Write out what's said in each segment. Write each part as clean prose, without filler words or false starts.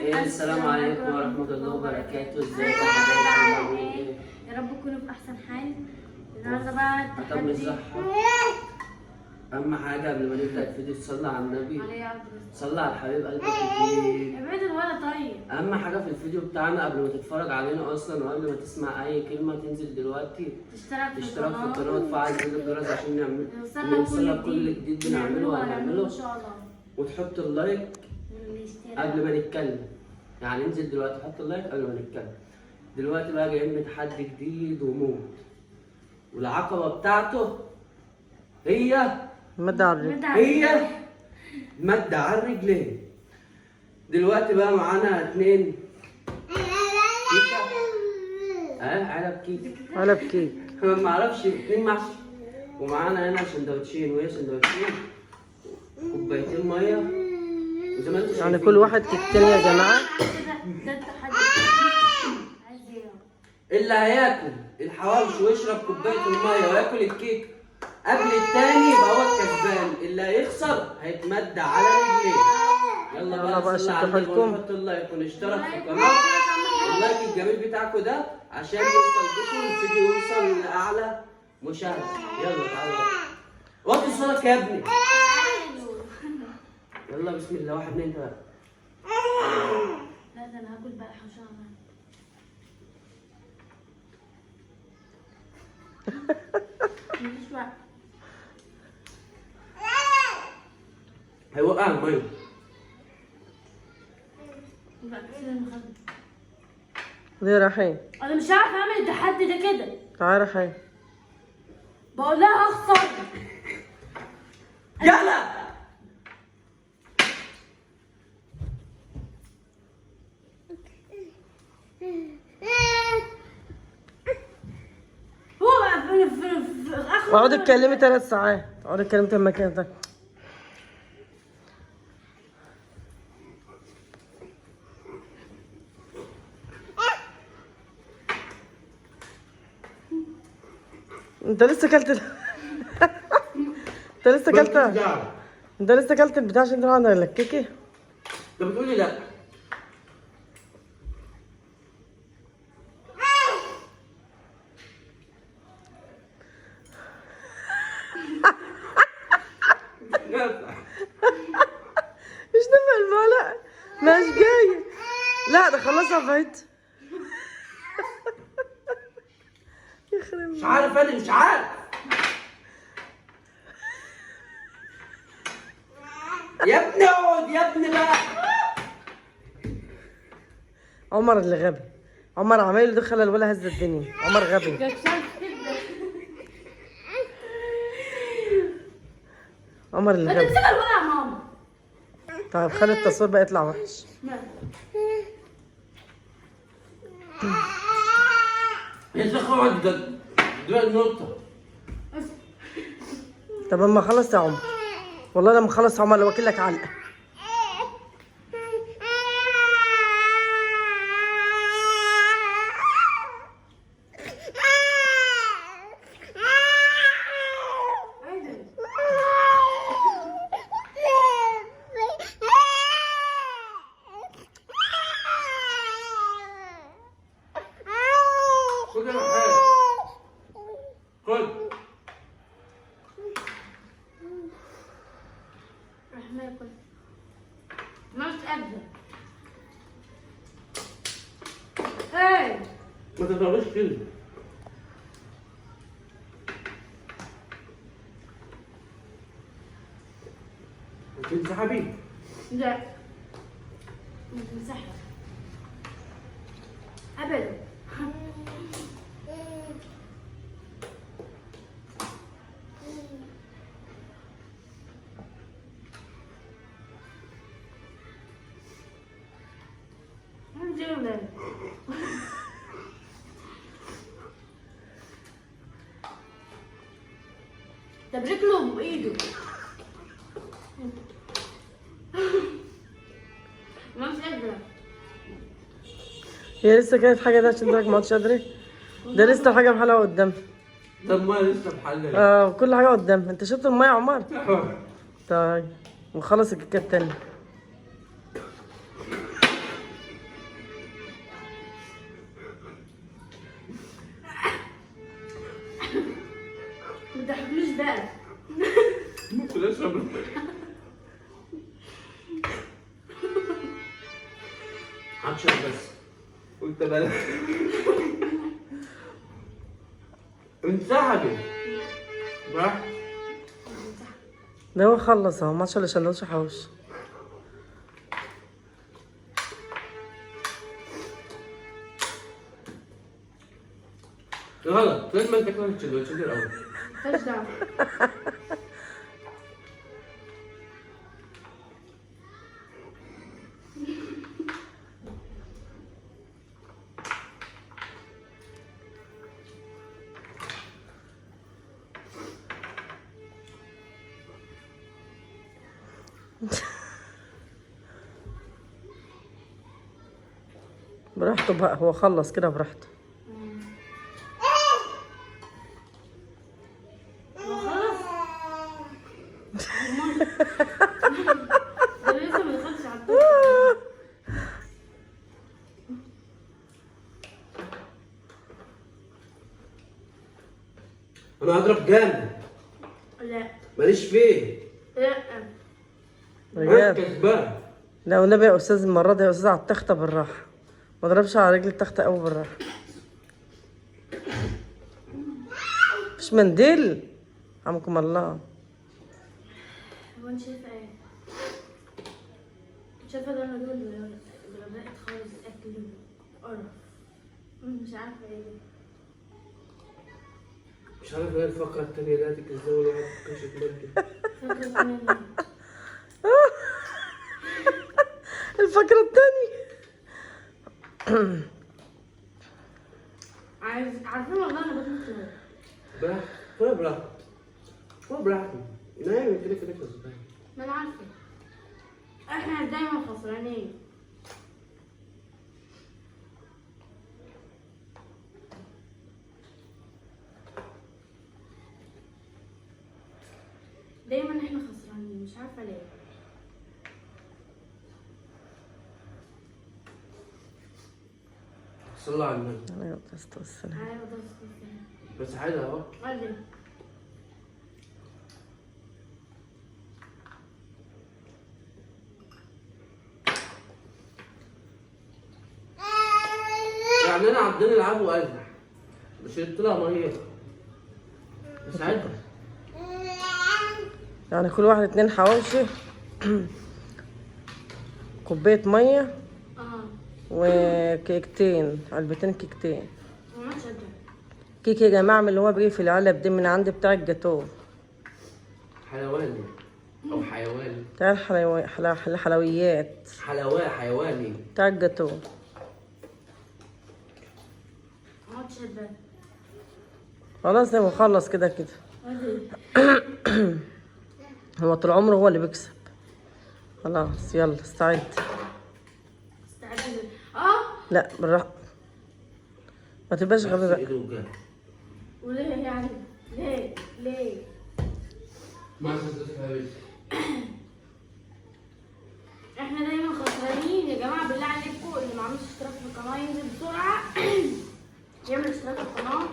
السلام عليكم ورحمة الله وبركاته. ازيكم يا حبايبي؟ عاملين ايه؟ يا رب تكونوا في احسن حال. النهارده بقى طب التحدي الصحة. أهم حاجة قبل ما نبدأ الفيديو تصلي على النبي، علي عبد الرزاق. صلي على الحبيب قلبك يطيب. ابعد الولا. طيب أهم حاجة في الفيديو بتاعنا قبل ما تتفرج علينا أصلا وقبل ما تسمع أي كلمة، تنزل دلوقتي تشترك في تشترك في القناة القناة وتفعل زر الجرس عشان نعمل يوصلك نوصلك كل جديد بنعمله وهنعمله، ان شاء الله. وتحط ال like والاشتراك قبل ما نتكلم. يعني انزل دلوقتي حط ال like قبل ما نتكلم. دلوقتي بقى جايين بتحدي جديد وموت، والعقبة بتاعته هي مد على الرجل. مد على هي مد على الرجلين. دلوقتي بقى معانا اتنين كيكة، علب كيك علب كيك، ما اعرفش، اتنين محشي، ومعانا هنا سندوتشين، وهي سندوتشين، كوبايتين مية، وزي ما انتم يعني شايفين كل واحد كيكتين يا جماعة. كده. ده التحدي. عايز ايه؟ اللي هياكل الحواوشي ويشرب كوباية المية وياكل الكيك قبل التاني يبقى هو الكسبان، اللي هيخسر هيتمد على رجليه. يلا يلا بقى بقى نصلي شدوا على النبي حيلكم. ونحط ال like ونشترك في القناة. ال like الجميل بتاعكم ده عشان يوصل بكم الفيديو، يوصل لاعلى مشاهده. يلا تعالوا بقى. وطي صوتك يا ابني. يلا بسم الله، واحد اتنين تلاتة. لا ده انا هاكل بقى الحوشه. مفيش وقت. هيوقع المية. بقى كتير المخدة. ليه رايحين؟ انا مش عارفه اعمل التحدي ده كده. تعالى رايحين. بقول لها اخسر. يلا هو بقى في اخر اقعدي اتكلمي 3 ساعات، اقعدي اتكلمي لما كده. انت لسه كلت انت لسه كلت، انت لسه كلت البتاع عشان تروح عند الكيكه. انت بتقولي لا. مش نافع المعلقة، مش جاية. لا ده خلاص عفيت. يخرب. مش عارف، انا مش عارف يا ابني. اقعد يا ابني بقى. عمر اللي غبي، عمر عمايله ده خلى الولا هز الدنيا. عمر غبي. عمر اللي ما غبي. تمسك الورقة يا ماما. طيب خلي التصوير بقى يطلع وحش. يا شيخ اقعد، ده دلوقتي نقطة. طب اما خلص يا عمر، والله لما خلص عمر لو اكل لك علقه. خد يا حاج، خد. راح ناكل. مش قادرة. ايه ما تضربش كده. تنسحبي. لا مش مسحها ابدا. عندي ولا إيه؟ طب رجله بايده. ما مش قادرة. هي لسه كانت حاجة ده عشان تقولك ما عادش قادرة. ده لسه حاجة بحالها قدام. ده المية لسه بحلها. اه كل حاجة قدام. انت شربت المية يا عمر؟ طيب وخلص الكيكه التانية. بقى. ممكن اشرب. عطشان بس. قلت بلاش. انسحبي. براحتك. ده هو خلص اهو، ما عادش الا سندوتش حواوشي. غلط، لازم انت تاكل السندوتشات الاول. ماليش دعوة. براحته بقى، هو خلص كده براحته. هو خلص؟ ده لسه ما دخلتش على الطفل. انا هضرب جامد. لا ماليش فيه. لا. انا رجال كسبان. لا والنبي يا استاذ، المرة دي يا استاذ على التخته بالراحة، ما اضربش على رجل التخته قوي، بالراحة. مش منديل عمكم الله. هو انت شايفه ايه؟ شايفه ده انا دول اتغرقت خالص اكل وقرف. مش عارفه ايه ده. مش عارف ايه الفقرة التانية اللي هاتك ازاي والواحد كشف مادة. فاكرة كمان. الفقرة الثانية. عارفين والله انا بطني كده. براحتك، كلها براحتك. كلها براحتك. نايم كده كده كسبان. ما انا عارفه احنا دايما خسرانين. دايما احنا خسرانين، مش عارفه ليه. صلى على النبي. عليه الصلاة والسلام. على الصلاة. بس حلو اهو. قال يعني انا عبدين العب وقال مش طلع مية. بس عادي. يعني كل واحد 2 حواوشي، كوباية مية، وكيكتين، علبتين كيكتين. كيك يا جماعة من اللي هو بيجي في العلب دي من عند بتاع الجاتوه. حلواني او حيواني. بتاع الحلويات. حيواني. بتاع الجاتوه. خلاص هو خلص كده كده. هو طول عمره هو اللي بيكسب. خلاص يلا استعد. استعد. لا بالراحة، ما تبقاش غبي بقى. وليه يعني؟ ليه؟ ليه؟ احنا دايما خسرانين يا جماعة، بالله عليكم اللي ما عملش اشتراك في القناة ينزل بسرعة يعمل اشتراك في القناة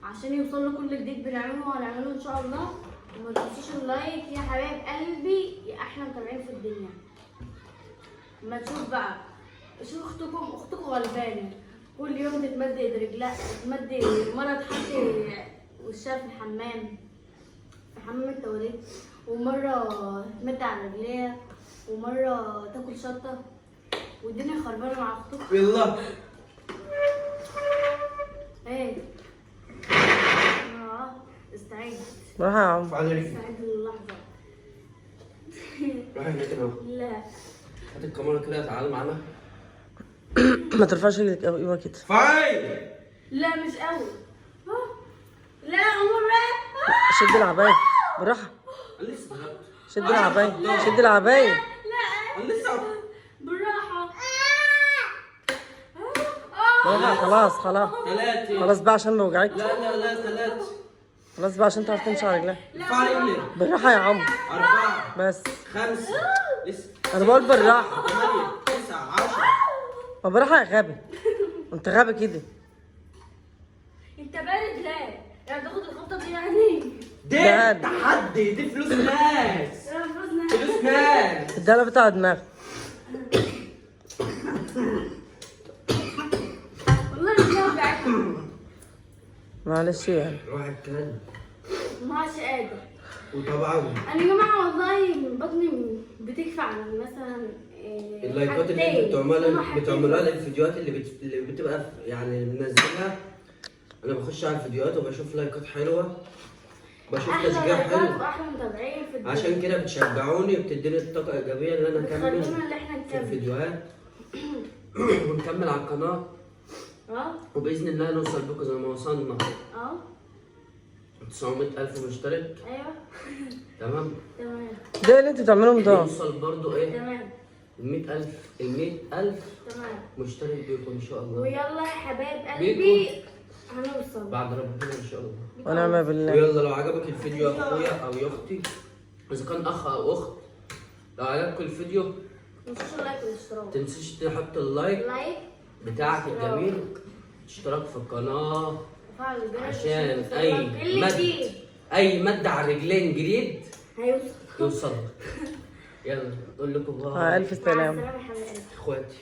عشان يوصل له كل جديد بنعمله وهنعمله ان شاء الله. وما تنسوش اللايك يا حبايب قلبي، يا احلى متابعين في الدنيا. ما تشوف بقى، شوف اختكم غلبانه كل يوم تتمد رجلها، تتمد مرة تحط وشها في الحمام، في حمام التواليت، ومرة تتمد على رجليها، ومرة تاكل شطه، والدنيا خربانة مع اختكم. يلا ايه استعد. براحة يا عم. استعد للحظة. روح هناك اهو. لا هات الكاميرا كده، تعالى معانا. ما ترفعش رجلك قوي، ايوه كده. فاي. لا مش قوي. لا عمر. شد العباية بالراحة. انا لسه ضربت. شد العباية، شد العباية. لا انا لسه بالراحة. بالراحة. خلاص خلاص 3. خلاص بقى عشان ما وجعتش. لا لا لا 3. خلاص بقى عشان تعرف تمشي على رجلها. ارفع رجلك. بالراحة يا عمر. 4 بس 5 لسه. أنا بقول بالراحة. 8 9 10. ما بالراحة يا غبي، أنت غبي كده. أنت بارد ليه؟ يعني تاخد الخبطة دي يعني. ده ده تحدي، دي فلوس ناس، فلوسنا. فلوس ناس. ده بتاع دماغ. والله مش وجعتني. معلش يعني. روح الكلب. مش قادر. وطبعا انا يا جماعة والله بطني بتكفى عن مثلا إيه، اللايكات اللي حاجتين. انتوا هما بتعملوها حاجتين. بتعملوها للفيديوهات اللي بتبقى يعني منزلها، انا بخش على الفيديوهات وبشوف لايكات حلوة، بشوف احلى تشجيع لايكات حلو، واحلى متابعين في الدنيا. عشان كده بتشجعوني وبتديني الطاقة الايجابية ان انا اكمل بتخلونا اللي احنا في نكمل. الفيديوهات ونكمل على القناة، وباذن الله نوصل بكم زي ما وصلنا 900,000 مشترك. ايوه تمام. تمام. ده اللي انتوا بتعملوهم ده. نوصل برضو ايه تمام. ال 100,000، ال 100,000 تمام. مشترك بيكم ان شاء الله. ويلا يا حبايب قلبي هنوصل بعد ربنا ان شاء الله. ونعم بالله. ويلا لو عجبك الفيديو يا اخويا او يا اختي، اذا كان اخ او اخت، لو عجبكم الفيديو ما تنسوش ال like والاشتراك. تنسيش تحط ال like like بتاعك الجميل، اشتراك في القناة وفعل الجرس عشان يوصلك اي كل مد جديد. اي مد على الرجلين جديد هيوصل. يوصل. يلا نقول لكم bye. الف مع سلامه السلامة يا حبايب قلبي. اخواتي.